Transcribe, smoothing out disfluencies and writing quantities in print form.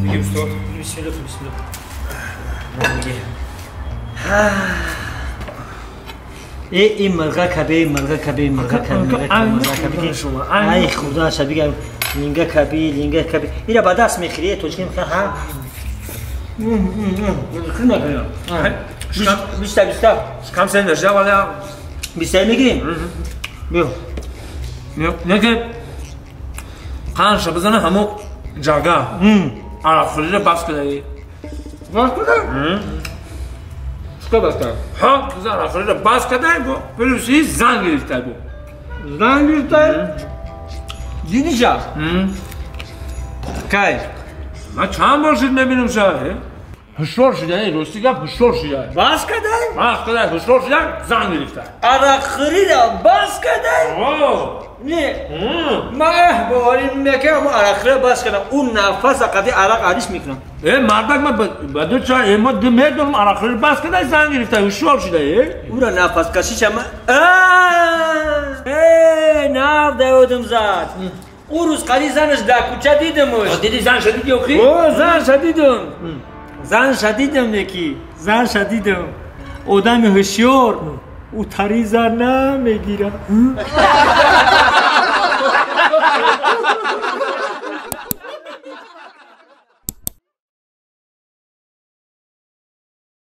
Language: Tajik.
Бигир, устод. Бисмилла, бисмилла. Э, ин мирға каби, мирға каби, мирға каби, мирға каби, мирға каби. Ай, худо ша бигам, линга каби, линга каби. Ира ба даст мехӯри, тоҷикӣ мехӯрӣ, ҳа? Биста, биста. Шикам сен держа, валя. Биста мегирим? Биё. Неки қанша бизана ҳамо ҷага. Арақхӯриро бас кудаи. Бас куда? Чикор бас кардам? Ҳа, биза арақхӯриро бас кадай, бо плюси зан гирифтай бо. Зан гирифтай? Дидиша? Кай? Ман чанд бор шуд мебинам ша. Ҳушёр шуда, рости гап, ҳушёр шуда. Бас кадай? Бас кадай, ҳушёр шуда, зан гирифтай. Арақхӯриро бас кадай? Не. Ма боварӣ мекунам, арақхӯриро бас кардам. Ӯ нафаса қади арақ алиш мекунам. Э, мардак, ма ба ду ча, э, ма медонам, арақхӯриро бас кадай, зан гирифтай, ҳушёр шуда, э? Ӯра нафаскашиша ма э, нав даводам зад. Ӯ рӯз қади занаш дар кӯча дидамш. Диди, занша диди охи? О, занша дидам. Занша дидам, неки. Занша дидам. Одами ҳушёр ӯ тариза намегирад.